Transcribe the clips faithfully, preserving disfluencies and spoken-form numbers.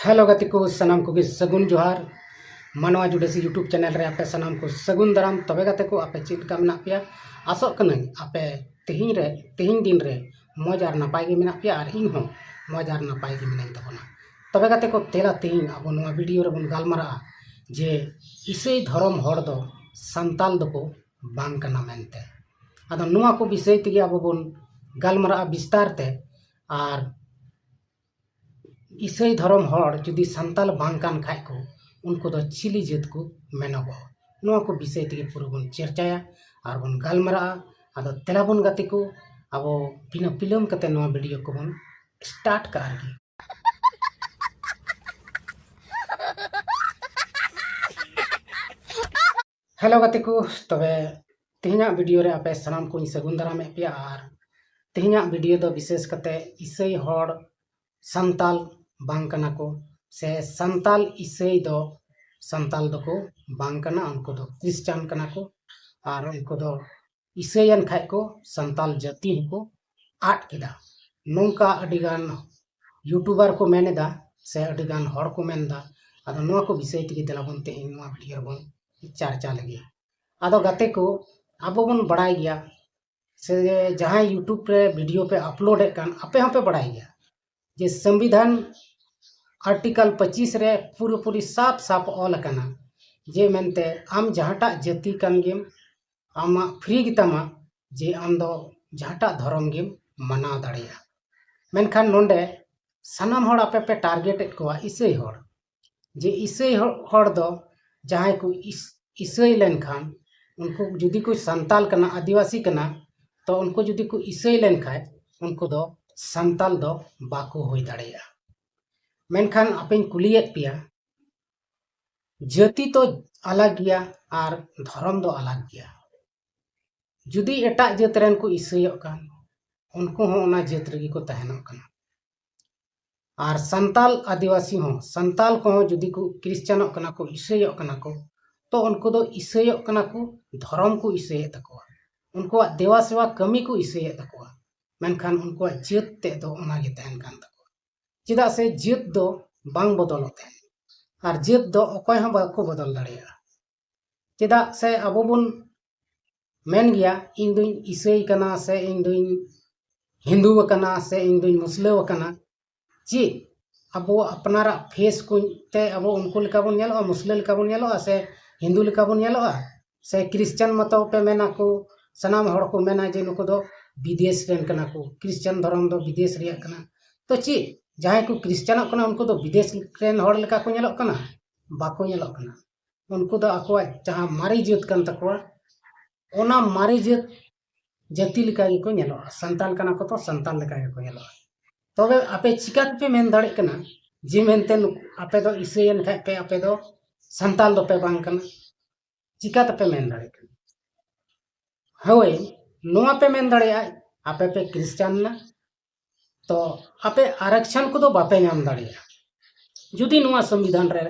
Hello ᱜᱟᱛᱮ ᱠᱚ, ᱥᱟᱱᱟᱢ ᱠᱚᱜᱮ ᱥᱟᱹᱜᱩᱱ ᱡᱚᱦᱟᱨ᱾ ᱢᱟᱱᱣᱟ ᱡᱩᱰᱟᱹᱥᱤ YouTube ᱪᱮᱱᱮᱞ ᱨᱮ ᱟᱯᱮ ᱥᱟᱱᱟᱢ ᱠᱚ ᱥᱟᱹᱜᱩᱱ ᱫᱟᱨᱟᱢ᱾ ᱛᱚᱵᱮ ᱜᱟᱛᱮ ᱠᱚ, ᱟᱯᱮ ᱪᱮᱫ ᱞᱮᱠᱟ ᱢᱮᱱᱟᱜ ᱯᱮᱭᱟ? ᱟᱥᱚᱜ ᱠᱟᱹᱱᱟᱹᱧ ᱟᱯᱮ ᱛᱮᱦᱮᱧ ᱨᱮ, ᱛᱮᱦᱮᱧ ᱫᱤᱱ ᱨᱮ ᱢᱚᱡᱽ ᱟᱨ ᱱᱟᱯᱟᱭ ᱜᱮ ᱢᱮᱱᱟᱜ ᱯᱮᱭᱟ ᱟᱨ ᱤᱧ ᱦᱚᱸ ᱢᱚᱡᱽ ᱟᱨ ᱱᱟᱯᱟᱭ ᱜᱮ ᱢᱮᱱᱟᱹᱧ ᱛᱟᱵᱚᱱᱟ᱾ ᱛᱚᱵᱮ ᱜᱟᱛᱮ ᱠᱚ, ᱫᱮᱞᱟ ᱛᱮᱦᱮᱧ ᱟᱵᱚ ᱱᱚᱣᱟ ᱵᱷᱤᱰᱤᱭᱳ ᱨᱮᱵᱚᱱ ᱜᱟᱞᱢᱟᱨᱟᱜᱼᱟ ᱡᱮ ᱤᱥᱟᱹᱭ ᱫᱷᱚᱨᱚᱢ ᱦᱚᱲ ᱫᱚ ᱥᱟᱱᱛᱟᱞ ᱫᱚᱠᱚ ᱵᱟᱝ ᱠᱟᱱᱟ ᱢᱮᱱᱛᱮ᱾ ᱟᱫᱚ ᱱᱚᱣᱟ ᱠᱚ ᱵᱤᱥᱚᱭ ᱛᱮᱜᱮ ᱟᱵᱚ ᱵᱚᱱ ᱜᱟᱞᱢᱟᱨᱟᱜᱼᱟ ᱵᱤᱥᱛᱟᱨ ᱛᱮ᱾ ᱟᱨ ᱤᱥᱟᱹᱭ ᱫᱷᱚᱨᱚᱢ ᱦᱚᱲ ᱡᱩᱫᱤ ᱥᱟᱱᱛᱟᱞ ᱵᱟᱝ ᱠᱟᱱ ᱠᱷᱟᱡ ᱠᱚ, ᱩᱱᱠᱩ ᱫᱚ ᱪᱤᱞᱤ ᱡᱟᱹᱛ ᱠᱚ ᱢᱮᱱᱚᱜᱚᱜᱼᱟ? ᱱᱚᱣᱟ ᱠᱚ ᱵᱤᱥᱚᱭ ᱛᱮᱜᱮ ᱯᱩᱨᱟᱹ ᱵᱚᱱ ᱪᱮᱨᱪᱟᱭᱟ ᱟᱨ ᱵᱚᱱ ᱜᱟᱞᱢᱟᱨᱟᱜᱼᱟ᱾ ᱟᱫᱚ ᱫᱮᱞᱟ ᱵᱚᱱ ᱜᱟᱛᱮ ᱠᱚ, ᱟᱵᱚ ᱵᱤᱱᱟᱹ ᱵᱤᱞᱚᱢ ᱠᱟᱛᱮ ᱱᱚᱣᱟ ᱵᱷᱤᱰᱤᱭᱳ ᱠᱚᱵᱚᱱ ᱥᱴᱟᱨᱴ ᱠᱟᱜᱼᱟ ᱟᱨᱠᱤ᱾ ᱦᱮᱞᱳ ᱜᱟᱛᱮ ᱠᱚ, ᱛᱚᱵᱮ ᱛᱮᱦᱮᱧᱟᱜ ᱵᱷᱤᱰᱤᱭᱳ ᱨᱮ ᱟᱯᱮ ᱥᱟᱱᱟᱢ ᱠᱚᱧ ᱥᱟᱹᱜᱩᱱ ᱫᱟᱨᱟᱢᱮᱫ ᱯᱮᱭᱟ᱾ ᱟᱨ ᱛᱮᱦᱮᱧᱟᱜ ᱵᱷᱤᱰᱤᱭᱳ ᱫᱚ ᱵᱤᱥᱮᱥ ᱠᱟᱛᱮ ᱤᱥᱟᱹᱭ ᱦᱚᱲ ᱥᱟᱱᱛᱟᱞ ᱵᱟᱝ ᱠᱟᱱᱟ ᱠᱚ, ᱥᱮ ᱥᱟᱱᱛᱟᱞ ᱤᱥᱟᱹᱭ ᱫᱚ ᱥᱟᱱᱛᱟᱞ ᱫᱚᱠᱚ ᱵᱟᱝ ᱠᱟᱱᱟ, ᱩᱱᱠᱩ ᱫᱚ ᱠᱷᱨᱤᱥᱪᱟᱱ ᱠᱟᱱᱟ ᱠᱚ᱾ ᱟᱨ ᱩᱱᱠᱩ ᱫᱚ ᱤᱥᱟᱹᱭᱮᱱ ᱠᱷᱟᱡ ᱠᱚ ᱥᱟᱱᱛᱟᱞ ᱡᱟᱹᱛᱤ ᱦᱚᱸᱠᱚ ᱟᱫ ᱠᱮᱫᱟ, ᱱᱚᱝᱠᱟ ᱟᱹᱰᱤᱜᱟᱱ ᱭᱩᱴᱩᱵᱟᱨ ᱠᱚ ᱢᱮᱱ ᱮᱫᱟ ᱥᱮ ᱟᱹᱰᱤᱜᱟᱱ ᱦᱚᱲ ᱠᱚ ᱢᱮᱱ ᱮᱫᱟ᱾ ᱟᱫᱚ ᱱᱚᱣᱟ ᱠᱚ ᱵᱤᱥᱚᱭ ᱛᱮᱜᱮ ᱫᱮᱞᱟ ᱵᱚᱱ ᱛᱮᱦᱮᱧ ᱱᱚᱣᱟ ᱵᱷᱤᱰᱤᱭᱳ ᱨᱮᱵᱚᱱ ᱪᱟᱨᱪᱟ ᱞᱮᱜᱮ᱾ ᱟᱫᱚ ᱜᱟᱛᱮ ᱠᱚ, ᱟᱵᱚ ᱵᱚᱱ ᱵᱟᱲᱟᱭ ᱜᱮᱭᱟ ᱥᱮ ᱡᱟᱦᱟᱸᱭ ᱭᱩᱴᱩᱵᱽ ᱨᱮ ᱵᱷᱤᱰᱤᱭᱳ ᱯᱮ ᱟᱯᱞᱳᱰᱮᱫ ᱠᱟᱱ, ᱟᱯᱮ ᱦᱚᱸᱯᱮ ᱵᱟᱲᱟᱭ ᱜᱮᱭᱟ ᱡᱮ ᱥᱚᱝᱵᱤᱫᱷᱟᱱ ᱟᱨᱴᱤᱠᱟᱞ ᱯᱚᱸᱪᱤᱥ ᱨᱮ ᱯᱩᱨᱟᱹᱯᱩᱨᱤ ᱥᱟᱯ ᱥᱟᱯ ᱚᱞ ᱟᱠᱟᱱᱟ ᱡᱮ ᱢᱮᱱᱛᱮ ᱟᱢ ᱡᱟᱦᱟᱸᱴᱟᱜ ᱡᱟᱹᱛᱤ ᱠᱟᱱ ᱜᱮᱢ, ᱟᱢᱟᱜ ᱯᱷᱨᱤ ᱜᱮᱛᱟᱢᱟ ᱡᱮ ᱟᱢ ᱫᱚ ᱡᱟᱦᱟᱸᱴᱟᱜ ᱫᱷᱚᱨᱚᱢ ᱜᱮᱢ ᱢᱟᱱᱟᱣ ᱫᱟᱲᱮᱭᱟᱜᱼᱟ᱾ ᱢᱮᱱᱠᱷᱟᱱ ᱱᱚᱰᱮ ᱥᱟᱱᱟᱢ ᱦᱚᱲ ᱟᱯᱮ ᱯᱮ ᱴᱟᱨᱜᱮᱴᱮᱫ ᱠᱚᱣᱟ ᱤᱥᱟᱹᱭ ᱦᱚᱲ, ᱡᱮ ᱤᱥᱟᱹᱭ ᱦᱚ-, ᱦᱚᱲ ᱫᱚ ᱡᱟᱦᱟᱸᱭ ᱠᱚ ᱤᱥ-, ᱤᱥᱟᱹᱭ ᱞᱮᱱᱠᱷᱟᱱ, ᱩᱱᱠᱩ ᱡᱩᱫᱤ ᱠᱚ ᱥᱟᱱᱛᱟᱞ ᱠᱟᱱᱟ, ᱟᱹᱫᱤᱵᱟᱹᱥᱤ ᱠᱟᱱᱟ, ᱛᱚ ᱩᱱᱠᱩ ᱡᱩᱫᱤ ᱠᱚ ᱤᱥᱟᱹᱭ ᱞᱮᱱᱠᱷᱟᱡ ᱩᱱᱠᱩ ᱫᱚ ᱥᱟᱱᱛᱟᱞ ᱫᱚ ᱵᱟᱠᱚ ᱦᱩᱭ ᱫᱟᱲᱮᱭᱟᱜᱼᱟ᱾ ᱢᱮᱱᱠᱷᱟᱱ ᱟᱯᱮᱧ ᱠᱩᱞᱤᱭᱮᱫ ᱯᱮᱭᱟ, ᱡᱟᱹᱛᱤ ᱫᱚ ᱟᱞᱟᱜᱽ ᱜᱮᱭᱟ ᱟᱨ ᱫᱷᱚᱨᱚᱢ ᱫᱚ ᱟᱞᱟᱜᱽ ᱜᱮᱭᱟ᱾ ᱡᱩᱫᱤ ᱮᱴᱟᱜ ᱡᱟᱹᱛ ᱨᱮᱱ ᱠᱚ ᱤᱥᱟᱹᱭᱚᱜ ᱠᱟᱱ, ᱩᱱᱠᱩ ᱦᱚᱸ ᱚᱱᱟ ᱡᱟᱹᱛ ᱨᱮᱜᱮ ᱠᱚ ᱛᱟᱦᱮᱱᱚᱜ ᱠᱟᱱᱟ᱾ ᱟᱨ ᱥᱟᱱᱛᱟᱞ ᱟᱹᱫᱤᱵᱟᱹᱥᱤ ᱦᱚᱸ, ᱥᱟᱱᱛᱟᱞ ᱠᱚᱦᱚᱸ ᱡᱩᱫᱤ ᱠᱚ ᱠᱷᱨᱤᱥᱪᱟᱱᱚᱜ ᱠᱟᱱᱟ ᱠᱚ, ᱤᱥᱟᱹᱭᱚᱜ ᱠᱟᱱᱟ ᱠᱚ, ᱛᱚ ᱩᱱᱠᱩ ᱫᱚ ᱤᱥᱟᱹᱭᱚᱜ ᱠᱟᱱᱟ ᱠᱚ, ᱫᱷᱚᱨᱚᱢ ᱠᱚ ᱤᱥᱟᱹᱭᱮᱫ ᱛᱟᱠᱚᱣᱟ, ᱩᱱᱠᱩᱣᱟᱜ ᱫᱮᱣᱟ ᱥᱮᱣᱟ ᱠᱟᱹᱢᱤ ᱠᱚ ᱤᱥᱟᱹᱭᱮᱫ ᱛᱟᱠᱚᱣᱟ, ᱢᱮᱱᱠᱷᱟᱱ ᱩᱱᱠᱩᱣᱟᱜ ᱡᱟᱹᱛ ᱛᱮᱫ ᱫᱚ ᱚᱱᱟ ᱜᱮ ᱛᱟᱦᱮᱱ ᱠᱟᱱ ᱛᱟᱠᱚᱣᱟ᱾ ᱪᱮᱫᱟᱜ ᱥᱮ ᱡᱟᱹᱛ ᱫᱚ ᱵᱟᱝ ᱵᱚᱫᱚᱞᱚᱜ ᱛᱟᱦᱮᱸᱫ᱾ ᱟᱨ ᱡᱟᱹᱛ ᱫᱚ ᱚᱠᱚᱭ ᱦᱚᱸ ᱵᱟᱠᱚ ᱵᱚᱫᱚᱞ ᱫᱟᱲᱮᱭᱟᱜᱼᱟ᱾ ᱪᱮᱫᱟᱜ ᱥᱮ ᱟᱵᱚ ᱵᱚᱱ ᱢᱮᱱ ᱜᱮᱭᱟ, "ᱤᱧ ᱫᱩᱧ ᱤᱥᱟᱹᱭ ᱠᱟᱱᱟ" ᱥᱮ "ᱤᱧ ᱫᱩᱧ ᱦᱤᱱᱫᱩ ᱟᱠᱟᱱᱟ" ᱥᱮ "ᱤᱧ ᱫᱩᱧ ᱢᱩᱥᱞᱟᱹ ᱟᱠᱟᱱᱟ", ᱪᱮᱫ ᱟᱵᱚ ᱟᱯᱱᱟᱨᱟᱜ ᱯᱷᱮᱥ ᱠᱚ ᱛᱮ ᱟᱵᱚ ᱩᱱᱠᱩ ᱞᱮᱠᱟ ᱵᱚᱱ ᱧᱮᱞᱚᱜᱼᱟ, ᱢᱩᱥᱞᱟᱹ ᱞᱮᱠᱟ ᱵᱚᱱ ᱧᱮᱞᱚᱜᱼᱟ, ᱥᱮ ᱦᱤᱱᱫᱩ ᱞᱮᱠᱟ ᱵᱚᱱ ᱧᱮᱞᱚᱜᱼᱟ? ᱥᱮ ᱠᱷᱨᱤᱥᱪᱟᱱ ᱢᱟᱛᱚ ᱯᱮ ᱢᱮᱱᱟ ᱠᱚ, ᱥᱟᱱᱟᱢ ᱦᱚᱲ ᱠᱚ ᱢᱮᱱᱟ ᱡᱮ ᱱᱩᱠᱩ ᱫᱚ ᱵᱤᱫᱮᱥ ᱨᱮᱱ ᱠᱟᱱᱟ ᱠᱚ, ᱠᱷᱨᱤᱥᱪᱟᱱ ᱫᱷᱚᱨᱚᱢ ᱫᱚ ᱵᱤᱫᱮᱥ ᱨᱮᱭᱟᱜ ᱠᱟᱱᱟ᱾ ᱛᱚ ᱪᱮᱫ ᱡᱟᱦᱟᱸᱭ ᱠᱚ ᱠᱷᱨᱤᱥᱪᱟᱱᱚᱜ ᱠᱟᱱᱟ ᱩᱱᱠᱩ ᱫᱚ ᱵᱤᱫᱮᱥ ᱨᱮᱱ ᱦᱚᱲ ᱞᱮᱠᱟ ᱠᱚ ᱧᱮᱞᱚᱜ ᱠᱟᱱᱟ? ᱵᱟᱠᱚ ᱧᱮᱞᱚᱜ ᱠᱟᱱᱟ᱾ ᱩᱱᱠᱩ ᱫᱚ ᱟᱠᱚᱣᱟᱜ ᱡᱟᱦᱟᱸ ᱢᱟᱨᱮ ᱡᱟᱹᱛ ᱠᱟᱱ ᱛᱟᱠᱚᱣᱟ, ᱚᱱᱟ ᱢᱟᱨᱮ ᱡᱟᱹᱛ ᱡᱟᱹᱛᱤ ᱞᱮᱠᱟ ᱜᱮᱠᱚ ᱧᱮᱞᱚᱜᱼᱟ᱾ ᱥᱟᱱᱛᱟᱲ ᱠᱟᱱᱟ ᱠᱚ ᱛᱚ ᱥᱟᱱᱛᱟᱲ ᱞᱮᱠᱟ ᱜᱮᱠᱚ ᱧᱮᱞᱚᱜᱼᱟ᱾ ᱛᱚᱵᱮ ᱟᱯᱮ ᱪᱤᱠᱟ ᱛᱮᱯᱮ ᱢᱮᱱ ᱫᱟᱲᱮᱭᱟᱜ ᱠᱟᱱᱟ ᱡᱮ ᱢᱮᱱᱛᱮ ᱱᱩᱠᱩ, ᱟᱯᱮ ᱫᱚ ᱤᱥᱟᱹᱭᱮᱱ ᱠᱷᱟᱡ ᱯᱮ ᱟᱯᱮ ᱫᱚ ᱥᱟᱱᱛᱟᱲ ᱫᱚᱯᱮ ᱵᱟᱝ ᱠᱟᱱᱟ? ᱪᱤᱠᱟ ᱛᱮᱯᱮ ᱢᱮᱱ ᱫᱟᱲᱮᱭᱟᱜ ᱠᱟᱱᱟ? ᱦᱳᱭ, ᱱᱚᱣᱟ ᱯᱮ ᱢᱮᱱ ᱫᱟᱲᱮᱭᱟᱜᱼᱟ, ᱟᱯᱮ ᱯᱮ ᱠᱷᱨᱤᱥᱪᱟᱱ ᱮᱱᱟ, ᱛᱚ ᱟᱯᱮ ᱟᱨᱟᱠᱥᱚᱱ ᱠᱚᱫᱚ ᱵᱟᱯᱮ ᱧᱟᱢ ᱫᱟᱲᱮᱭᱟᱜᱼᱟ᱾ ᱡᱩᱫᱤ ᱱᱚᱣᱟ ᱥᱚᱝᱵᱤᱫᱷᱟᱱ ᱨᱮ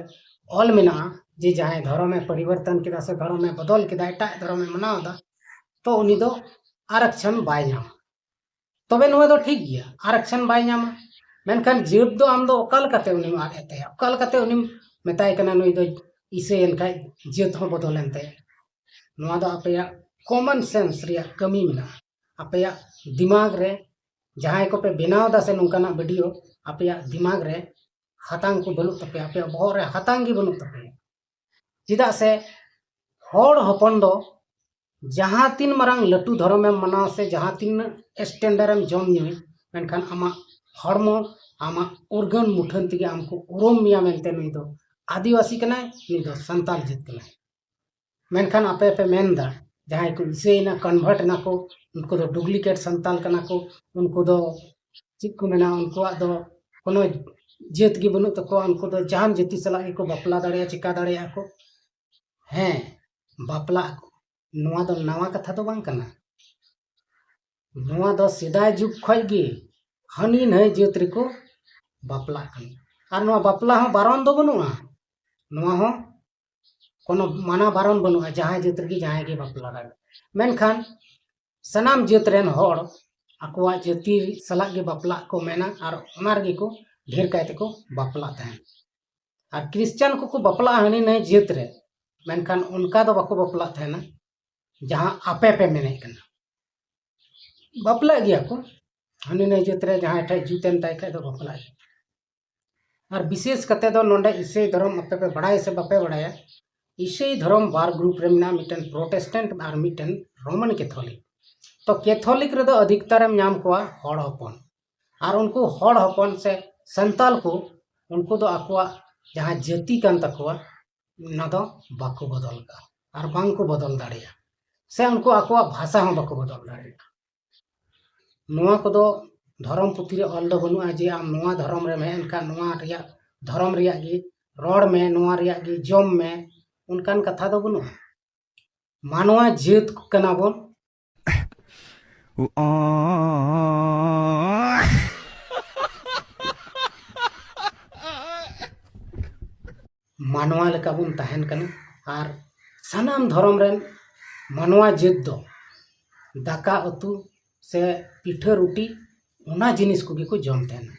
ᱚᱞ ᱢᱮᱱᱟᱜᱼᱟ ᱡᱮ ᱡᱟᱦᱟᱸᱭ ᱫᱷᱚᱨᱚᱢᱮ ᱯᱚᱨᱤᱵᱚᱨᱛᱚᱱ ᱠᱮᱫᱟ ᱥᱮ ᱫᱷᱚᱨᱚᱢᱮ ᱵᱚᱫᱚᱞ ᱠᱮᱫᱟ, ᱮᱴᱟᱜ ᱫᱷᱚᱨᱚᱢᱮ ᱢᱟᱱᱟᱣ ᱮᱫᱟ, ᱛᱚ ᱩᱱᱤ ᱫᱚ ᱟᱨᱟᱠᱥᱚᱱ ᱵᱟᱭ ᱧᱟᱢᱟ᱾ ᱛᱚᱵᱮ ᱱᱚᱣᱟ ᱫᱚ ᱴᱷᱤᱠ ᱜᱮᱭᱟ, ᱟᱨᱟᱠᱥᱚᱱ ᱵᱟᱭ ᱧᱟᱢᱟ᱾ ᱢᱮᱱᱠᱷᱟᱱ ᱡᱟᱹᱛ ᱫᱚ ᱟᱢ ᱫᱚ ᱚᱠᱟ ᱞᱮᱠᱟᱛᱮ ᱩᱱᱤᱢ ᱟᱫ ᱮᱫ ᱛᱟᱭᱟ? ᱚᱠᱟ ᱞᱮᱠᱟᱛᱮ ᱩᱱᱤᱢ ᱢᱮᱛᱟᱭ ᱠᱟᱱᱟ ᱱᱩᱭ ᱫᱚ ᱤᱥᱟᱹᱭᱮᱱ ᱠᱷᱟᱡ ᱡᱟᱹᱛ ᱦᱚᱸ ᱵᱚᱫᱚᱞᱮᱱ ᱛᱟᱭᱟ? ᱱᱚᱣᱟ ᱫᱚ ᱟᱯᱮᱭᱟᱜ ᱠᱚᱢᱚᱱ ᱥᱮᱱᱥ ᱨᱮᱭᱟᱜ ᱠᱟᱹᱢᱤ ᱢᱮᱱᱟᱜᱼᱟ᱾ ᱟᱯᱮᱭᱟᱜ ᱫᱤᱢᱟᱜᱽ ᱨᱮ, ᱡᱟᱦᱟᱸᱭ ᱠᱚᱯᱮ ᱵᱮᱱᱟᱣ ᱮᱫᱟ ᱥᱮ ᱱᱚᱝᱠᱟᱱᱟᱜ ᱵᱷᱤᱰᱤᱭᱳ, ᱟᱯᱮᱭᱟᱜ ᱫᱤᱢᱟᱜᱽ ᱨᱮ ᱦᱟᱛᱟᱝ ᱠᱚ ᱵᱟᱹᱱᱩᱜ ᱛᱟᱯᱮᱭᱟ, ᱟᱯᱮᱭᱟᱜ ᱵᱚᱦᱚᱜ ᱨᱮ ᱦᱟᱛᱟᱝ ᱜᱮ ᱵᱟᱹᱱᱩᱜ ᱛᱟᱯᱮᱭᱟ᱾ ᱪᱮᱫᱟᱜ ᱥᱮ ᱦᱚᱲ ᱦᱚᱯᱚᱱ ᱫᱚ ᱡᱟᱦᱟᱸ ᱛᱤᱱ ᱢᱟᱨᱟᱝ ᱞᱟᱹᱴᱩ ᱫᱷᱚᱨᱚᱢᱮᱢ ᱢᱟᱱᱟᱣ ᱥᱮ ᱡᱟᱦᱟᱸ ᱛᱤᱱᱟᱹᱜ ᱥᱴᱮᱱᱰᱟᱨᱰ ᱮᱢ ᱡᱚᱢ ᱧᱩᱭ, ᱢᱮᱱᱠᱷᱟᱱ ᱟᱢᱟᱜ ᱦᱚᱲᱢᱚ, ᱟᱢᱟᱜ ᱩᱨᱜᱟᱹᱱ ᱢᱩᱴᱷᱟᱹᱱ ᱛᱮᱜᱮ ᱟᱢ ᱠᱚ ᱩᱨᱩᱢ ᱢᱮᱭᱟ ᱢᱮᱱᱛᱮ ᱱᱩᱭ ᱫᱚ ᱟᱹᱫᱤᱵᱟᱹᱥᱤ ᱠᱟᱱᱟᱭ, ᱱᱩᱭ ᱫᱚ ᱥᱟᱱᱛᱟᱲ ᱡᱟᱹᱛ ᱠᱟᱱᱟᱭ᱾ ᱢᱮᱱᱠᱷᱟᱱ ᱟᱯᱮ ᱯᱮ ᱢᱮᱱ ᱮᱫᱟ ᱡᱟᱦᱟᱸᱭ ᱠᱚ ᱤᱥᱟᱹᱭᱮᱱᱟ, ᱠᱚᱱᱵᱷᱟᱨᱴ ᱮᱱᱟ ᱠᱚ, ᱩᱱᱠᱩ ᱫᱚ ᱰᱩᱯᱞᱤᱠᱮᱴ ᱥᱟᱱᱛᱟᱲ ᱠᱟᱱᱟ ᱠᱚ, ᱩᱱᱠᱩ ᱫᱚ ᱪᱮᱫ ᱠᱚ ᱢᱮᱱᱟ, ᱩᱱᱠᱩᱣᱟᱜ ᱫᱚ ᱠᱳᱱᱳ ᱡᱟᱹᱛ ᱜᱮ ᱵᱟᱹᱱᱩᱜ ᱛᱟᱠᱚᱣᱟ, ᱩᱱᱠᱩ ᱫᱚ ᱡᱟᱦᱟᱱ ᱡᱟᱹᱛᱤ ᱥᱟᱞᱟᱜ ᱜᱮᱠᱚ ᱵᱟᱯᱞᱟ ᱫᱟᱲᱮᱭᱟᱜᱼᱟ, ᱪᱤᱠᱟ ᱫᱟᱲᱮᱭᱟᱜᱼᱟ ᱠᱚ᱾ ᱦᱮᱸ, ᱵᱟᱯᱞᱟᱜ ᱟᱠᱚ, ᱱᱚᱣᱟ ᱫᱚ ᱱᱟᱣᱟ ᱠᱟᱛᱷᱟ ᱫᱚ ᱵᱟᱝ ᱠᱟᱱᱟ᱾ ᱱᱚᱣᱟ ᱫᱚ ᱥᱮᱫᱟᱭ ᱡᱩᱜᱽ ᱠᱷᱚᱡ ᱜᱮ ᱦᱟᱹᱱᱤ ᱱᱟᱹᱭ ᱡᱟᱹᱛ ᱨᱮᱠᱚ ᱵᱟᱯᱞᱟᱜ ᱠᱟᱱᱟ᱾ ᱟᱨ ᱱᱚᱣᱟ ᱵᱟᱯᱞᱟ ᱦᱚᱸ ᱵᱟᱨᱚᱱ ᱫᱚ ᱵᱟᱹᱱᱩᱜᱼᱟ, ᱱᱚᱣᱟ ᱦᱚᱸ ᱠᱳᱱᱳ ᱢᱟᱱᱟ ᱵᱟᱨᱚᱱ ᱵᱟᱹᱱᱩᱜᱼᱟ, ᱡᱟᱦᱟᱸᱭ ᱡᱟᱹᱛ ᱨᱮᱜᱮ ᱡᱟᱦᱟᱸᱭ ᱜᱮ ᱵᱟᱯᱞᱟ ᱫᱟᱲᱮᱭᱟᱜᱼᱟ᱾ ᱢᱮᱱᱠᱷᱟᱱ ᱥᱟᱱᱟᱢ ᱡᱟᱹᱛ ᱨᱮᱱ ᱦᱚᱲ ᱟᱠᱚᱣᱟᱜ ᱡᱟᱹᱛᱤ ᱥᱟᱞᱟᱜ ᱜᱮ ᱵᱟᱯᱞᱟᱜ ᱠᱚ ᱢᱮᱱᱟ ᱟᱨ ᱚᱱᱟ ᱨᱮᱜᱮ ᱠᱚ ᱰᱷᱮᱨ ᱠᱟᱭ ᱛᱮᱠᱚ ᱵᱟᱯᱞᱟᱜ ᱛᱟᱦᱮᱱ᱾ ᱟᱨ ᱠᱷᱨᱤᱥᱪᱟᱱ ᱠᱚᱠᱚ ᱵᱟᱯᱞᱟᱜᱼᱟ ᱦᱟᱹᱱᱤ ᱱᱟᱹᱭ ᱡᱟᱹᱛ ᱨᱮ, ᱢᱮᱱᱠᱷᱟᱱ ᱚᱱᱠᱟ ᱫᱚ ᱵᱟᱠᱚ ᱵᱟᱯᱞᱟᱜ ᱛᱟᱦᱮᱱᱟ ᱡᱟᱦᱟᱸ ᱟᱯᱮ ᱯᱮ ᱢᱮᱱᱮᱫ ᱠᱟᱱᱟ᱾ ᱵᱟᱯᱞᱟᱜ ᱜᱮᱭᱟ ᱠᱚ, ᱦᱟᱹᱱᱤ ᱱᱟᱹᱭ ᱡᱟᱹᱛ ᱨᱮ ᱡᱟᱦᱟᱸᱭ ᱴᱷᱮᱡ ᱡᱩᱛ ᱮᱱ ᱛᱟᱭ ᱠᱷᱟᱡ ᱫᱚ ᱵᱟᱯᱞᱟᱜ ᱜᱮᱭᱟ᱾ ᱟᱨ ᱵᱤᱥᱮᱥ ᱠᱟᱛᱮ ᱫᱚ ᱱᱚᱰᱮ ᱤᱥᱟᱹᱭ ᱫᱷᱚᱨᱚᱢ, ᱟᱯᱮ ᱯᱮ ᱵᱟᱲᱟᱭᱟ ᱥᱮ ᱵᱟᱯᱮ ᱵᱟᱲᱟᱭᱟ, ᱤᱥᱟᱹᱭ ᱫᱷᱚᱨᱚᱢ ᱵᱟᱨ ᱜᱨᱩᱯ ᱨᱮ ᱢᱮᱱᱟᱜᱼᱟ, ᱢᱤᱫᱴᱮᱱ ᱯᱨᱚᱴᱮᱥᱴᱮᱱᱴ ᱟᱨ ᱢᱤᱫᱴᱮᱱ ᱨᱳᱢᱟᱱ ᱠᱮᱛᱷᱚᱞᱤᱠ᱾ ᱛᱚ ᱠᱮᱛᱷᱚᱞᱤᱠ ᱨᱮᱫᱚ ᱚᱫᱷᱤᱠᱛᱟᱨᱮᱢ ᱧᱟᱢ ᱠᱚᱣᱟ ᱦᱚᱲ ᱦᱚᱯᱚᱱ, ᱟᱨ ᱩᱱᱠᱩ ᱦᱚᱲ ᱦᱚᱯᱚᱱ ᱥᱮ ᱥᱟᱱᱛᱟᱞ ᱠᱚ, ᱩᱱᱠᱩ ᱫᱚ ᱟᱠᱚᱣᱟᱜ ᱡᱟᱦᱟᱸ ᱡᱟᱹᱛᱤ ᱠᱟᱱ ᱛᱟᱠᱚᱣᱟ ᱚᱱᱟ ᱫᱚ ᱵᱟᱠᱚ ᱵᱚᱫᱚᱞ ᱠᱟᱜᱼᱟ ᱟᱨ ᱵᱟᱝ ᱠᱚ ᱵᱚᱫᱚᱞ ᱫᱟᱲᱮᱭᱟᱜᱼᱟ, ᱥᱮ ᱩᱱᱠᱩ ᱟᱠᱚᱣᱟᱜ ᱵᱷᱟᱥᱟ ᱦᱚᱸ ᱵᱟᱠᱚ ᱵᱚᱫᱚᱞ ᱫᱟᱲᱮᱭᱟᱜᱼᱟ᱾ ᱱᱚᱣᱟ ᱠᱚᱫᱚ ᱫᱷᱚᱨᱚᱢ ᱯᱩᱛᱷᱤ ᱨᱮ ᱚᱞ ᱫᱚ ᱵᱟᱹᱱᱩᱜᱼᱟ ᱡᱮ ᱟᱢ ᱱᱚᱣᱟ ᱫᱷᱚᱨᱚᱢ ᱨᱮᱢ ᱦᱮᱡ ᱮᱱᱠᱷᱟᱱ ᱱᱚᱣᱟ ᱨᱮᱭᱟᱜ ᱫᱷᱚᱨᱚᱢ ᱨᱮᱭᱟᱜ ᱜᱮ ᱨᱚᱲ ᱢᱮ, ᱱᱚᱣᱟ ᱨᱮᱭᱟᱜ ᱜᱮ ᱡᱚᱢ ᱢᱮ, ᱚᱱᱠᱟᱱ ᱠᱟᱛᱷᱟ ᱫᱚ ᱵᱟᱹᱱᱩᱜᱼᱟ᱾ ᱢᱟᱱᱣᱟ ᱡᱟᱹᱛ ᱠᱟᱱᱟ ᱵᱚᱱ᱾ ᱢᱟᱱᱣᱟ ᱞᱮᱠᱟ ᱵᱚᱱ ᱛᱟᱦᱮᱱ ᱠᱟᱱᱟ᱾ ᱟᱨ ᱥᱟᱱᱟᱢ ᱫᱷᱚᱨᱚᱢ ᱨᱮᱱ ᱢᱟᱱᱣᱟ ᱡᱟᱹᱛ ᱫᱚ ᱫᱟᱠᱟ ᱩᱛᱩ ᱥᱮ ᱯᱤᱴᱷᱟᱹ ᱨᱩᱴᱤ, ᱚᱱᱟ ᱡᱤᱱᱤᱥ ᱠᱚᱜᱮ ᱠᱚ ᱡᱚᱢ ᱛᱟᱦᱮᱱᱟ᱾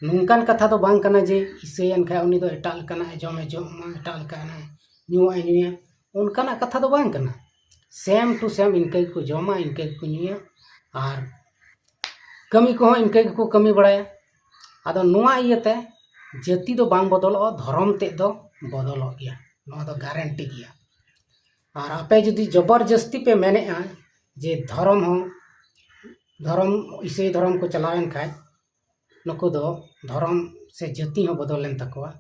ᱱᱚᱝᱠᱟᱱ ᱠᱟᱛᱷᱟ ᱫᱚ ᱵᱟᱝ ᱠᱟᱱᱟ ᱡᱮ ᱤᱥᱟᱹᱭᱮᱱ ᱠᱷᱟᱡ ᱩᱱᱤ ᱫᱚ ᱮᱴᱟᱜ ᱞᱮᱠᱟᱱᱟᱜ ᱮ ᱡᱚᱢᱮ ᱡᱚᱢᱟ, ᱮᱴᱟᱜ ᱞᱮᱠᱟᱱᱟᱜ ᱧᱩᱣᱟᱜ ᱮ ᱧᱩᱭᱟ, ᱚᱱᱠᱟᱱᱟᱜ ᱠᱟᱛᱷᱟ ᱫᱚ ᱵᱟᱝ ᱠᱟᱱᱟ᱾ ᱥᱮᱢ ᱴᱩ ᱥᱮᱢ ᱤᱱᱠᱟᱹ ᱜᱮᱠᱚ ᱡᱚᱢᱟ, ᱤᱱᱠᱟᱹ ᱜᱮᱠᱚ ᱧᱩᱭᱟ, ᱟᱨ ᱠᱟᱹᱢᱤ ᱠᱚᱦᱚᱸ ᱤᱱᱠᱟᱹ ᱜᱮᱠᱚ ᱠᱟᱹᱢᱤ ᱵᱟᱲᱟᱭᱟ᱾ ᱟᱫᱚ ᱱᱚᱣᱟ ᱤᱭᱟᱹᱛᱮ ᱡᱟᱹᱛᱤ ᱫᱚ ᱵᱟᱝ ᱵᱚᱫᱚᱞᱚᱜᱼᱟ, ᱫᱷᱚᱨᱚᱢ ᱛᱮᱫ ᱫᱚ ᱵᱚᱫᱚᱞᱚᱜ ᱜᱮᱭᱟ, ᱱᱚᱣᱟ ᱫᱚ ᱜᱟᱨᱮᱱᱴᱤ ᱜᱮᱭᱟ᱾ ᱟᱨ ᱟᱯᱮ ᱡᱩᱫᱤ ᱡᱚᱵᱚᱨ ᱡᱟᱹᱥᱛᱤ ᱯᱮ ᱢᱮᱱᱮᱜᱼᱟ ᱡᱮ ᱫᱷᱚᱨᱚᱢ ᱦᱚᱸ, ᱫᱷᱚᱨᱚᱢ, ᱤᱥᱟᱹᱭ ᱫᱷᱚᱨᱚᱢ ᱠᱚ ᱪᱟᱞᱟᱣᱮᱱ ᱠᱷᱟᱡ ᱱᱩᱠᱩ ᱫᱚ ᱫᱷᱚᱨᱚᱢ ᱥᱮ ᱡᱟᱹᱛᱤ ᱦᱚᱸ ᱵᱚᱫᱚᱞ ᱞᱮᱱ ᱛᱟᱠᱚᱣᱟ,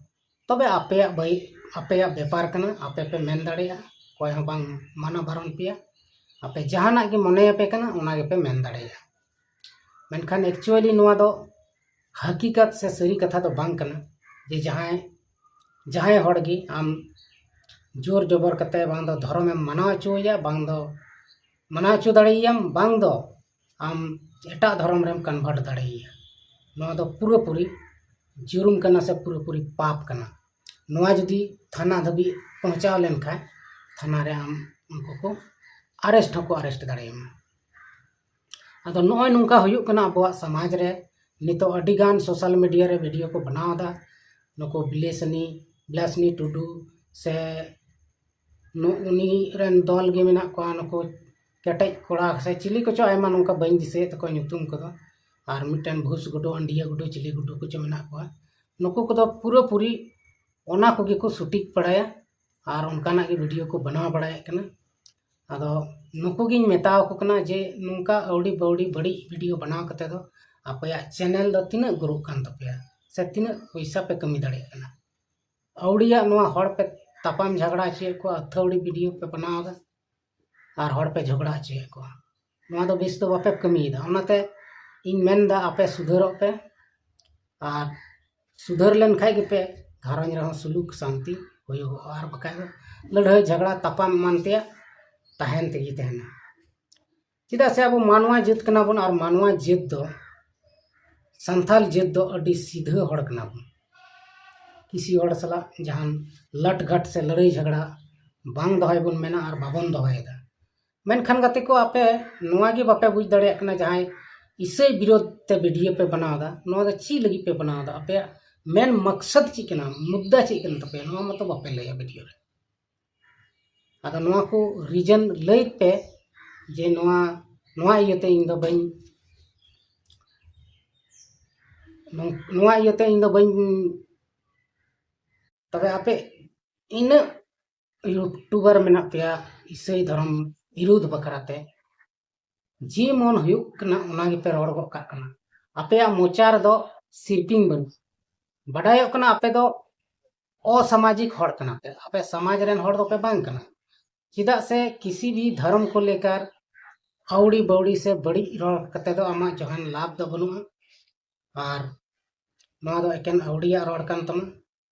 ᱛᱚᱵᱮ ᱟᱯᱮᱭᱟᱜ ᱵᱟᱹᱭ-, ᱟᱯᱮᱭᱟᱜ ᱵᱮᱯᱟᱨ ᱠᱟᱱᱟ, ᱟᱯᱮ ᱯᱮ ᱢᱮᱱ ᱫᱟᱲᱮᱭᱟᱜᱼᱟ, ᱚᱠᱚᱭ ᱦᱚᱸ ᱵᱟᱝ ᱢᱟᱱᱟ ᱵᱟᱨᱚᱱ ᱯᱮᱭᱟ᱾ ᱟᱯᱮ ᱡᱟᱦᱟᱱᱟᱜ ᱜᱮ ᱢᱚᱱᱮᱭᱟᱯᱮ ᱠᱟᱱᱟ ᱚᱱᱟ ᱜᱮᱯᱮ ᱢᱮᱱ ᱫᱟᱲᱮᱭᱟᱜᱼᱟ᱾ ᱢᱮᱱᱠᱷᱟᱱ actually ᱱᱚᱣᱟ ᱫᱚ ᱦᱟᱹᱠᱤᱠᱟᱛ ᱥᱮ ᱥᱟᱹᱨᱤ ᱠᱟᱛᱷᱟ ᱫᱚ ᱵᱟᱝ ᱠᱟᱱᱟ ᱡᱮ ᱡᱟᱦᱟᱸᱭ, ᱡᱟᱦᱟᱸᱭ ᱦᱚᱲ ᱜᱮ ᱟᱢ ᱡᱳᱨ ᱡᱚᱵᱚᱨ ᱠᱟᱛᱮ ᱵᱟᱝ ᱫᱚ ᱫᱷᱚᱨᱚᱢᱮᱢ ᱢᱟᱱᱟᱣ ᱦᱚᱪᱚᱭᱮᱭᱟ, ᱵᱟᱝ ᱫᱚ ᱢᱟᱱᱟᱣ ᱦᱚᱪᱚ ᱫᱟᱲᱮᱭᱟᱭᱟᱢ, ᱵᱟᱝ ᱫᱚ ᱟᱢ ᱮᱴᱟᱜ ᱫᱷᱚᱨᱚᱢ ᱨᱮᱢ ᱠᱚᱱᱵᱷᱟᱨᱴ ᱫᱟᱲᱮᱭᱟᱭᱟ᱾ ᱱᱚᱣᱟ ᱫᱚ ᱯᱩᱨᱟᱹᱯᱩᱨᱤ ᱡᱩᱨᱩᱢ ᱠᱟᱱᱟ ᱥᱮ ᱯᱩᱨᱟᱹᱯᱩᱨᱤ ᱯᱟᱯ ᱠᱟᱱᱟ᱾ ᱱᱚᱣᱟ ᱡᱩᱫᱤ ᱛᱷᱟᱱᱟ ᱫᱷᱟᱹᱵᱤᱡ ᱯᱳᱸᱣᱪᱷᱟᱣ ᱞᱮᱱᱠᱷᱟᱱ ᱛᱷᱟᱱᱟ ᱨᱮ ᱟᱢ ᱩᱱᱠᱩ ᱠᱚ ᱟᱨᱮᱥᱴ ᱦᱚᱸᱠᱚ ᱟᱨᱮᱥᱴ ᱫᱟᱲᱮᱭᱟᱢᱟ᱾ ᱟᱫᱚ ᱱᱚᱜᱼᱚᱭ ᱱᱚᱝᱠᱟ ᱦᱩᱭᱩᱜ ᱠᱟᱱᱟ ᱟᱵᱚᱣᱟᱜ ᱥᱚᱢᱟᱡᱽ ᱨᱮ᱾ ᱱᱤᱛᱚᱜ ᱟᱹᱰᱤ ᱜᱟᱱ social media ᱨᱮ video ᱠᱚ ᱵᱮᱱᱟᱣ ᱮᱫᱟ᱾ ᱱᱩᱠᱩ ᱵᱤᱞᱮᱥᱱᱤ ᱵᱤᱞᱟᱥᱱᱤ ᱴᱩᱰᱩ ᱥᱮ ᱱᱩ- ᱩᱱᱤ ᱨᱮᱱ ᱫᱚᱞ ᱜᱮ ᱢᱮᱱᱟᱜ ᱠᱚᱣᱟ, ᱱᱩᱠᱩ ᱠᱮᱴᱮᱡ ᱠᱚᱲᱟ ᱥᱮ ᱪᱤᱞᱤ ᱠᱚᱪᱚ ᱟᱭᱢᱟ, ᱱᱚᱝᱠᱟ ᱵᱟᱹᱧ ᱫᱤᱥᱟᱹᱭᱮᱫ ᱛᱟᱠᱚᱣᱟ ᱧᱩᱛᱩᱢ ᱠᱚᱫᱚ᱾ ᱟᱨ ᱢᱤᱫᱴᱮᱱ ᱵᱷᱩᱥ ᱜᱩᱰᱩ, ᱟᱹᱱᱰᱤᱭᱟᱹ ᱜᱩᱰᱩ, ᱪᱤᱞᱤ ᱜᱩᱰᱩ ᱠᱚᱪᱚ ᱢᱮᱱᱟᱜ ᱠᱚᱣᱟ᱾ ᱱᱩᱠᱩ ᱠᱚᱫᱚ ᱯᱩᱨᱟᱹᱯᱩᱨᱤ ᱚᱱᱟ ᱠᱚᱜᱮ ᱠᱚ ᱥᱩᱴᱤᱝ ᱵᱟᱲᱟᱭᱟ ᱟᱨ ᱚᱱᱠᱟᱱᱟᱜ ᱜᱮ video ᱠᱚ ᱵᱮᱱᱟᱣ ᱵᱟᱲᱟᱭᱮᱫ ᱠᱟᱱᱟ᱾ ᱟᱫᱚ ᱱᱩᱠᱩ ᱜᱤᱧ ᱢᱮᱛᱟ ᱟᱠᱚ ᱠᱟᱱᱟ ᱡᱮ ᱱᱚᱝᱠᱟ ᱟᱹᱣᱲᱤ ᱵᱟᱹᱣᱲᱤ ᱵᱟᱹᱲᱤᱡ video ᱵᱮᱱᱟᱣ ᱠᱟᱛᱮ ᱫᱚ ᱟᱯᱮᱭᱟᱜ channel ᱫᱚ ᱛᱤᱱᱟᱹᱜ ᱜᱨᱳᱜ ᱠᱟᱱ ᱛᱟᱯᱮᱭᱟ ᱥᱮ ᱛᱤᱱᱟᱹᱜ ᱯᱚᱭᱥᱟ ᱯᱮ ᱠᱟᱹᱢᱤ ᱫᱟᱲᱮᱭᱟᱜ ᱠᱟᱱᱟ? ᱟᱹᱣᱲᱤᱭᱟᱜ ᱱᱚᱣᱟ ᱦᱚᱲ ᱯᱮ ᱛᱟᱯᱟᱢ ᱡᱷᱟᱜᱽᱲᱟ ᱦᱚᱪᱚᱭᱮᱫ ᱠᱚᱣᱟ, ᱟᱹᱛᱷᱟᱹᱣᱲᱤ video ᱯᱮ ᱵᱮᱱᱟᱣ ᱮᱫᱟ ᱟᱨ ᱦᱚᱲ ᱯᱮ ᱡᱷᱚᱜᱽᱲᱟ ᱦᱚᱪᱚᱭᱮᱫ ᱠᱚᱣᱟ᱾ ᱱᱚᱣᱟ ᱫᱚ ᱵᱮᱥ ᱫᱚ ᱵᱟᱯᱮ ᱠᱟᱹᱢᱤᱭᱮᱫᱟ᱾ ᱚᱱᱟᱛᱮ ᱤᱧ ᱢᱮᱱᱫᱟ, ᱟᱯᱮ ᱥᱩᱫᱷᱟᱹᱨᱚᱜ ᱯᱮ ᱟᱨ ᱥᱩᱫᱷᱟᱹᱨ ᱞᱮᱱ ᱠᱷᱟᱡ ᱜᱮᱯᱮ ᱜᱷᱟᱨᱚᱸᱡᱽ ᱨᱮᱦᱚᱸ ᱥᱩᱞᱩᱠ ᱥᱟᱱᱛᱤ ᱦᱩᱭᱩᱜᱚᱜᱼᱟ, ᱟᱨ ᱵᱟᱠᱷᱟᱡ ᱫᱚ ᱞᱟᱹᱲᱦᱟᱹᱭ ᱡᱷᱟᱜᱽᱲᱟ ᱛᱟᱯᱟᱢ ᱮᱢᱟᱱ ᱛᱮᱭᱟᱜ ᱛᱟᱦᱮᱱ ᱛᱮᱜᱮ ᱛᱟᱦᱮᱱᱟ᱾ ᱪᱮᱫᱟᱜ ᱥᱮ ᱟᱵᱚ ᱢᱟᱱᱣᱟ ᱡᱟᱹᱛ ᱠᱟᱱᱟ ᱵᱚᱱ, ᱟᱨ ᱢᱟᱱᱣᱟ ᱡᱟᱹᱛ ᱫᱚ ᱥᱟᱱᱛᱟᱞ ᱡᱟᱹᱛ ᱫᱚ ᱟᱹᱰᱤ ᱥᱤᱫᱷᱟᱹ ᱦᱚᱲ ᱠᱟᱱᱟ ᱵᱚᱱ᱾ ᱠᱤᱥᱤ ᱦᱚᱲ ᱥᱟᱞᱟᱜ ᱡᱟᱦᱟᱱ ᱞᱟᱴᱜᱷᱟᱴ ᱥᱮ ᱞᱟᱹᱲᱟᱹᱭ ᱡᱷᱟᱜᱽᱲᱟ ᱵᱟᱝ ᱫᱚᱦᱚᱭ ᱵᱚᱱ ᱢᱮᱱᱟ ᱟᱨ ᱵᱟᱵᱚᱱ ᱫᱚᱦᱚᱭᱮᱫᱟ᱾ ᱢᱮᱱᱠᱷᱟᱱ ᱜᱟᱛᱮ ᱠᱚ, ᱟᱯᱮ ᱱᱚᱣᱟ ᱜᱮ ᱵᱟᱯᱮ ᱵᱩᱡᱽ ᱫᱟᱲᱮᱭᱟᱜ ᱠᱟᱱᱟ, ᱡᱟᱦᱟᱸᱭ ᱤᱥᱟᱹᱭ ᱵᱤᱨᱳᱫᱷ ᱛᱮ video ᱯᱮ ᱵᱮᱱᱟᱣ ᱮᱫᱟ, ᱱᱚᱣᱟ ᱫᱚ ᱪᱮᱫ ᱞᱟᱹᱜᱤᱫ ᱯᱮ ᱵᱮᱱᱟᱣ ᱮᱫᱟ? ᱟᱯᱮᱭᱟᱜ ᱢᱮᱱ ᱢᱚᱠᱥᱚᱫ ᱪᱮᱫ ᱠᱟᱱᱟ? ᱢᱩᱫᱽᱫᱟ ᱪᱮᱫ ᱠᱟᱱ ᱛᱟᱯᱮᱭᱟ? ᱱᱚᱣᱟ ᱢᱟᱛᱚ ᱵᱟᱯᱮ ᱞᱟᱹᱭᱟ video ᱨᱮ᱾ ᱟᱫᱚ ᱱᱚᱣᱟ ᱠᱚ reason ᱞᱟᱹᱭ ᱯᱮ ᱡᱮ ᱱᱚᱣᱟ ᱱᱚᱣᱟ ᱤᱭᱟᱹᱛᱮ ᱤᱧ ᱫᱚ ᱵᱟᱹᱧ ᱱᱚᱣᱟ ᱤᱭᱟᱹᱛᱮ ᱤᱧ ᱫᱚ ᱵᱟᱹᱧ ᱛᱚᱵᱮ ᱟᱯᱮ ᱤᱱᱟᱹᱜ YouTuber ᱢᱮᱱᱟᱜ ᱯᱮᱭᱟ ᱤᱥᱟᱹᱭ ᱫᱷᱚᱨᱚᱢ ᱵᱤᱨᱩᱫᱷ ᱵᱟᱠᱷᱨᱟ ᱛᱮ, ᱡᱮ ᱢᱚᱱ ᱦᱩᱭᱩᱜ ᱠᱟᱱᱟ ᱚᱱᱟ ᱜᱮᱯᱮ ᱨᱚᱲ ᱜᱚᱫ ᱠᱟᱜ ᱠᱟᱱᱟ᱾ ᱟᱯᱮᱭᱟᱜ ᱢᱚᱪᱟ ᱨᱮᱫᱚ ᱥᱤᱨᱯᱤᱧ ᱵᱟᱹᱱᱩᱜ᱾ ᱵᱟᱰᱟᱭᱚᱜ ᱠᱟᱱᱟ ᱟᱯᱮ ᱫᱚ ᱚᱥᱟᱢᱟᱡᱤᱠ ᱦᱚᱲ ᱠᱟᱱᱟ ᱯᱮ, ᱟᱯᱮ ᱥᱚᱢᱟᱡᱽ ᱨᱮᱱ ᱦᱚᱲ ᱫᱚᱯᱮ ᱵᱟᱝ ᱠᱟᱱᱟ᱾ ᱪᱮᱫᱟᱜ ᱥᱮ ᱠᱤᱥᱤ ᱵᱷᱤ ᱫᱷᱚᱨᱚᱢ ᱠᱚ ᱞᱮᱠᱟᱨ ᱟᱹᱣᱲᱤ ᱵᱟᱹᱣᱲᱤ ᱥᱮ ᱵᱟᱹᱲᱤᱡ ᱨᱚᱲ ᱠᱟᱛᱮ ᱫᱚ ᱟᱢᱟᱜ ᱡᱟᱦᱟᱱ ᱞᱟᱵᱷ ᱫᱚ ᱵᱟᱹᱱᱩᱜᱼᱟ᱾ ᱟᱨ ᱱᱚᱣᱟ ᱫᱚ ᱮᱠᱮᱱ ᱟᱹᱣᱲᱤᱭᱟᱜ ᱨᱚᱲ ᱠᱟᱱ ᱛᱟᱢᱟ᱾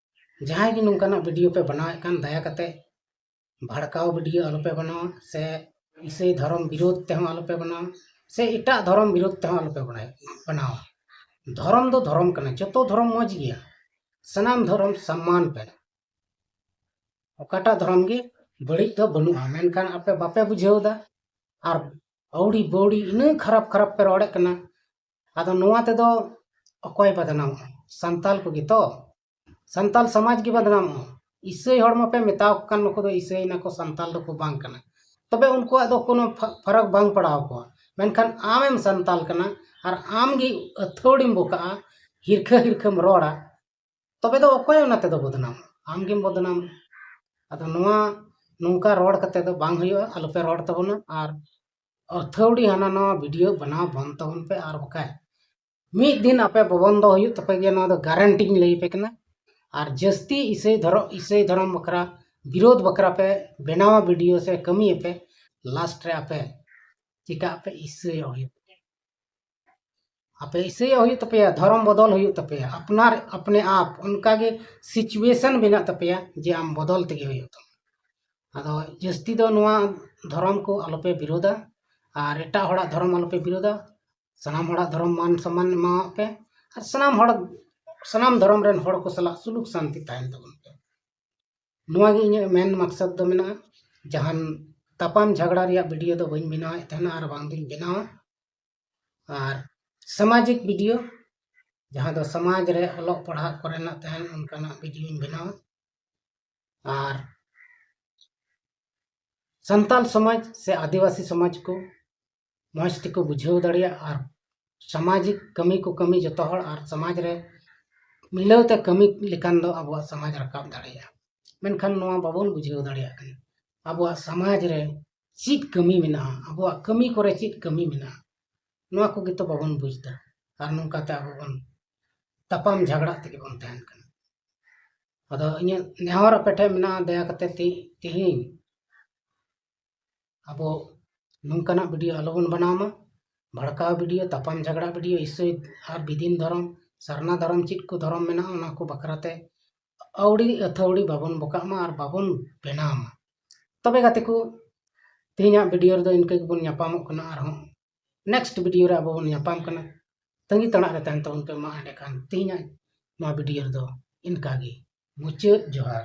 ᱡᱟᱦᱟᱸᱭ ᱜᱮ ᱱᱚᱝᱠᱟᱱᱟᱜ video ᱯᱮ ᱵᱮᱱᱟᱣᱮᱫ ᱠᱟᱱ, ᱫᱟᱭᱟ ᱠᱟᱛᱮ ᱵᱷᱟᱲᱠᱟᱣ video ᱟᱞᱚᱯᱮ ᱵᱮᱱᱟᱣᱟ, ᱥᱮ ᱤᱥᱟᱹᱭ ᱫᱷᱚᱨᱚᱢ ᱵᱤᱨᱳᱫᱷ ᱛᱮᱦᱚᱸ ᱟᱞᱚᱯᱮ ᱵᱮᱱᱟᱣᱟ, ᱥᱮ ᱮᱴᱟᱜ ᱫᱷᱚᱨᱚᱢ ᱵᱤᱨᱳᱫᱷ ᱛᱮᱦᱚᱸ ᱟᱞᱚᱯᱮ ᱵᱮᱱᱟᱣᱟ᱾ ᱫᱷᱚᱨᱚᱢ ᱫᱚ ᱫᱷᱚᱨᱚᱢ ᱠᱟᱱᱟ, ᱡᱚᱛᱚ ᱫᱷᱚᱨᱚᱢ ᱢᱚᱡᱽ ᱜᱮᱭᱟ, ᱥᱟᱱᱟᱢ ᱫᱷᱚᱨᱚᱢ ᱥᱚᱢᱢᱟᱱ ᱯᱮ᱾ ᱚᱠᱟᱴᱟᱜ ᱫᱷᱚᱨᱚᱢ ᱜᱮ ᱵᱟᱹᱲᱤᱡ ᱫᱚ ᱵᱟᱹᱱᱩᱜᱼᱟ, ᱢᱮᱱᱠᱷᱟᱱ ᱟᱯᱮ ᱵᱟᱯᱮ ᱵᱩᱡᱷᱟᱹᱣ ᱮᱫᱟ᱾ ᱟᱨ ᱟᱹᱣᱲᱤ ᱵᱟᱹᱣᱲᱤ ᱤᱱᱟᱹ ᱠᱷᱟᱨᱟᱯ ᱠᱷᱟᱨᱟᱯ ᱯᱮ ᱨᱚᱲᱮᱫ ᱠᱟᱱᱟ᱾ ᱟᱫᱚ ᱱᱚᱣᱟ ᱛᱮᱫᱚ ᱚᱠᱚᱭ ᱵᱟᱫᱱᱟᱢᱚᱜᱼᱟ? ᱥᱟᱱᱛᱟᱞ ᱠᱚᱜᱮ ᱛᱚ᱾ ᱥᱟᱱᱛᱟᱞ ᱥᱚᱢᱟᱡᱽ ᱜᱮ ᱵᱟᱫᱱᱟᱢᱚᱜᱼᱟ᱾ ᱤᱥᱟᱹᱭ ᱦᱚᱲ ᱢᱟᱯᱮ ᱢᱮᱛᱟᱣ ᱠᱚ ᱠᱟᱱ, ᱱᱩᱠᱩ ᱫᱚ ᱤᱥᱟᱹᱭ ᱱᱟᱠᱚ, ᱥᱟᱱᱛᱟᱞ ᱫᱚᱠᱚ ᱵᱟᱝ ᱠᱟᱱᱟ᱾ ᱛᱚᱵᱮ ᱩᱱᱠᱩᱣᱟᱜ ᱫᱚ ᱠᱳᱱᱳ ᱯᱷᱟ-, ᱯᱷᱟᱨᱟᱠ ᱵᱟᱝ ᱯᱟᱲᱟᱣ ᱠᱚᱣᱟ᱾ ᱢᱮᱱᱠᱷᱟᱱ ᱟᱢᱮᱢ ᱥᱟᱱᱛᱟᱞ ᱠᱟᱱᱟ ᱟᱨ ᱟᱢ ᱜᱮ ᱟᱹᱛᱷᱟᱹᱣᱲᱤᱢ ᱵᱚᱠᱟᱜᱼᱟ, ᱦᱤᱨᱠᱷᱟᱹ ᱦᱤᱨᱠᱷᱟᱹᱢ ᱨᱚᱲᱟ, ᱛᱚᱵᱮ ᱫᱚ ᱚᱠᱚᱭ ᱚᱱᱟ ᱛᱮᱫᱚ ᱵᱚᱫᱱᱟᱢ? ᱟᱢ ᱜᱮᱢ ᱵᱚᱫᱱᱟᱢ᱾ ᱟᱫᱚ ᱱᱚᱣᱟ ᱱᱚᱝᱠᱟ ᱨᱚᱲ ᱠᱟᱛᱮ ᱫᱚ ᱵᱟᱝ ᱦᱩᱭᱩᱜᱼᱟ, ᱟᱞᱚᱯᱮ ᱨᱚᱲ ᱛᱟᱵᱚᱱᱟ᱾ ᱟᱨ ᱟᱹᱛᱷᱟᱹᱣᱲᱤ ᱦᱟᱱᱟ ᱱᱟᱣᱟ ᱵᱷᱤᱰᱤᱭᱳ ᱵᱮᱱᱟᱣ ᱵᱚᱱᱫ ᱛᱟᱵᱚᱱ ᱯᱮ, ᱟᱨ ᱵᱟᱠᱷᱟᱡ ᱢᱤᱫ ᱫᱤᱱ ᱟᱯᱮ ᱵᱚᱱᱫᱚ ᱦᱩᱭᱩᱜ ᱛᱟᱯᱮ ᱜᱮᱭᱟ, ᱱᱚᱣᱟ ᱫᱚ ᱜᱟᱨᱮᱱᱴᱤᱧ ᱞᱟᱹᱭ ᱟᱯᱮ ᱠᱟᱱᱟ᱾ ᱟᱨ ᱡᱟᱹᱥᱛᱤ ᱤᱥᱟᱹᱭ ᱫᱷᱚᱨᱚᱢ, ᱤᱥᱟᱹᱭ ᱫᱷᱚᱨᱚᱢ ᱵᱟᱠᱷᱨᱟ, ᱵᱤᱨᱳᱫᱷ ᱵᱟᱠᱷᱨᱟ ᱯᱮ ᱵᱮᱱᱟᱣᱟ ᱵᱷᱤᱰᱤᱭᱳ ᱥᱮ ᱠᱟᱹᱢᱤᱭᱟᱯᱮ, ᱞᱟᱥᱴ ᱨᱮ ᱟᱯᱮ ᱪᱤᱠᱟᱹᱜ ᱟᱯᱮ? ᱤᱥᱟᱹᱭᱚᱜ ᱦᱩᱭᱩᱜ ᱟᱯᱮ ᱤᱥᱟᱹᱭᱚᱜ ᱦᱩᱭᱩᱜ ᱛᱟᱯᱮᱭᱟ, ᱫᱷᱚᱨᱚᱢ ᱵᱚᱫᱚᱞ ᱦᱩᱭᱩᱜ ᱛᱟᱯᱮᱭᱟ, ᱟᱯᱱᱟᱨ ᱟᱯᱱᱮ ᱟᱯ ᱚᱱᱠᱟ ᱜᱮ ᱥᱤᱪᱩᱭᱮᱥᱚᱱ ᱵᱮᱱᱟᱜ ᱛᱟᱯᱮᱭᱟ ᱡᱮ ᱟᱢ ᱵᱚᱫᱚᱞ ᱛᱮᱜᱮ ᱦᱩᱭᱩᱜ ᱛᱟᱢᱟ᱾ ᱟᱫᱚ ᱡᱟᱹᱥᱛᱤ ᱫᱚ ᱱᱚᱣᱟ ᱫᱷᱚᱨᱚᱢ ᱠᱚ ᱟᱞᱚᱯᱮ ᱵᱤᱨᱳᱫᱟ ᱟᱨ ᱮᱴᱟᱜ ᱦᱚᱲᱟᱜ ᱫᱷᱚᱨᱚᱢ ᱟᱞᱚᱯᱮ ᱵᱤᱨᱳᱫᱟ᱾ ᱥᱟᱱᱟᱢ ᱦᱚᱲᱟᱜ ᱫᱷᱚᱨᱚᱢ ᱢᱟᱱ ᱥᱚᱱᱢᱟᱱ ᱮᱢᱟᱣᱟᱜ ᱯᱮ ᱟᱨ ᱥᱟᱱᱟᱢ ᱦᱚᱲ, ᱥᱟᱱᱟᱢ ᱫᱷᱚᱨᱚᱢ ᱨᱮᱱ ᱦᱚᱲ ᱠᱚ ᱥᱟᱞᱟᱜ ᱥᱩᱞᱩᱠ ᱥᱟᱱᱛᱤ ᱛᱟᱦᱮᱱ ᱛᱟᱵᱚᱱ ᱯᱮ᱾ ᱱᱚᱣᱟ ᱜᱮ ᱤᱧᱟᱹᱜ ᱢᱮᱱ ᱢᱟᱠᱥᱚᱫ ᱫᱚ ᱢᱮᱱᱟᱜᱼᱟ᱾ ᱡᱟᱦᱟᱱ ᱛᱟᱯᱟᱢ ᱡᱷᱟᱜᱽᱲᱟ ᱨᱮᱭᱟᱜ ᱵᱷᱤᱰᱤᱭᱳ ᱫᱚ ᱵᱟᱹᱧ ᱵᱮᱱᱟᱣᱮᱫ ᱛᱟᱦᱮᱱᱟ ᱟᱨ ᱵᱟᱝ ᱫᱩᱧ ᱵᱮᱱᱟᱣᱟ᱾ ᱟᱨ ᱥᱟᱢᱟᱡᱤᱠ ᱵᱷᱤᱰᱤᱭᱳ, ᱡᱟᱦᱟᱸ ᱫᱚ ᱥᱚᱢᱟᱡᱽ ᱨᱮ ᱚᱞᱚᱜ ᱯᱟᱲᱦᱟᱜ ᱠᱚᱨᱮᱱᱟᱜ ᱛᱟᱦᱮᱱ, ᱚᱱᱠᱟᱱᱟᱜ ᱵᱷᱤᱰᱤᱭᱳᱧ ᱵᱮᱱᱟᱣᱟ᱾ ᱟᱨ ᱥᱟᱱᱛᱟᱞ ᱥᱚᱢᱟᱡᱽ ᱥᱮ ᱟᱹᱫᱤᱵᱟᱹᱥᱤ ᱥᱚᱢᱟᱡᱽ ᱠᱚ ᱢᱚᱡᱽ ᱛᱮᱠᱚ ᱵᱩᱡᱷᱟᱹᱣ ᱫᱟᱲᱮᱭᱟᱜ ᱟᱨ ᱥᱟᱢᱟᱡᱤᱠ ᱠᱟᱹᱢᱤ ᱠᱚ ᱠᱟᱹᱢᱤ ᱡᱚᱛᱚ ᱦᱚᱲ ᱟᱨ ᱥᱚᱢᱟᱡᱽ ᱨᱮ ᱢᱤᱞᱟᱹᱣ ᱛᱮ ᱠᱟᱹᱢᱤ ᱞᱮᱠᱷᱟᱱ ᱫᱚ ᱟᱵᱚᱣᱟᱜ ᱥᱚᱢᱟᱡᱽ ᱨᱟᱠᱟᱵ ᱫᱟᱲᱮᱭᱟᱜᱼᱟ᱾ ᱢᱮᱱᱠᱷᱟᱱ ᱱᱚᱣᱟ ᱵᱟᱵᱚᱱ ᱵᱩᱡᱷᱟᱹᱣ ᱫᱟᱲᱮᱭᱟᱜ ᱠᱟᱱᱟ᱾ ᱟᱵᱚᱣᱟᱜ ᱥᱚᱢᱟᱡᱽ ᱨᱮ ᱪᱮᱫ ᱠᱟᱹᱢᱤ ᱢᱮᱱᱟᱜᱼᱟ, ᱟᱵᱚᱣᱟᱜ ᱠᱟᱹᱢᱤ ᱠᱚᱨᱮ ᱪᱮᱫ ᱠᱟᱹᱢᱤ ᱢᱮᱱᱟᱜᱼᱟ, ᱱᱚᱣᱟ ᱠᱚᱜᱮ ᱛᱚ ᱵᱟᱵᱚᱱ ᱵᱩᱡᱽ ᱮᱫᱟ᱾ ᱟᱨ ᱱᱚᱝᱠᱟᱛᱮ ᱟᱵᱚ ᱵᱚᱱ ᱛᱟᱯᱟᱢ ᱡᱷᱟᱜᱽᱲᱟᱜ ᱛᱮᱜᱮ ᱵᱚᱱ ᱛᱟᱦᱮᱱ ᱠᱟᱱᱟ᱾ ᱟᱫᱚ ᱤᱧᱟᱹᱜ ᱱᱮᱦᱚᱨ ᱟᱯᱮ ᱴᱷᱮᱱ ᱢᱮᱱᱟᱜᱼᱟ, ᱫᱟᱭᱟ ᱠᱟᱛᱮ ᱛᱮ-, ᱛᱮᱦᱮᱧ ᱟᱵᱚ ᱱᱚᱝᱠᱟᱱᱟᱜ ᱵᱷᱤᱰᱤᱭᱳ ᱟᱞᱚᱵᱚᱱ ᱵᱮᱱᱟᱣ ᱢᱟ᱾ ᱵᱷᱟᱲᱠᱟᱣ ᱵᱷᱤᱰᱤᱭᱳ, ᱛᱟᱯᱟᱢ ᱡᱷᱟᱜᱽᱲᱟ ᱵᱷᱤᱰᱤᱭᱳ, ᱤᱥᱟᱹᱭ ᱟᱨ ᱵᱤᱫᱤᱱ ᱫᱷᱚᱨᱚᱢ, ᱥᱟᱨᱱᱟ ᱫᱷᱚᱨᱚᱢ, ᱪᱮᱫ ᱠᱚ ᱫᱷᱚᱨᱚᱢ ᱢᱮᱱᱟᱜᱼᱟ, ᱚᱱᱟ ᱠᱚ ᱵᱟᱠᱷᱨᱟ ᱛᱮ ᱟᱹᱣᱲᱤ ᱟᱹᱛᱷᱟᱹᱣᱲᱤ ᱵᱟᱵᱚᱱ ᱵᱚᱠᱟᱜ ᱢᱟ ᱟᱨ ᱵᱟᱵᱚᱱ ᱵᱮᱱᱟᱣ ᱢᱟ᱾ ᱛᱚᱵᱮ ᱜᱟᱛᱮ ᱠᱚ, ᱛᱮᱦᱮᱧᱟᱜ ᱵᱷᱤᱰᱤᱭᱳ ᱨᱮᱫᱚ ᱤᱱᱠᱟᱹ ᱜᱮᱵᱚᱱ ᱧᱟᱯᱟᱢᱚᱜ ᱠᱟᱱᱟ᱾ ᱟᱨᱦᱚᱸ ᱱᱮᱠᱥᱴ ᱵᱷᱤᱰᱤᱭᱳ ᱨᱮ ᱟᱵᱚ ᱵᱚᱱ ᱧᱟᱯᱟᱢ ᱠᱟᱱᱟ᱾ ᱛᱟᱺᱜᱤ ᱛᱟᱲᱟᱜ ᱨᱮ ᱛᱟᱦᱮᱱ ᱛᱟᱵᱚᱱ ᱯᱮ᱾ ᱢᱟ ᱮᱸᱰᱮᱠᱷᱟᱱ ᱛᱮᱦᱮᱧᱟᱜ ᱱᱚᱣᱟ ᱵᱷᱤᱰᱤᱭᱳ ᱨᱮᱫᱚ ᱤᱱᱠᱟ ᱜᱮ᱾ ᱢᱩᱪᱟᱹᱫ ᱡᱚᱦᱟᱨ᱾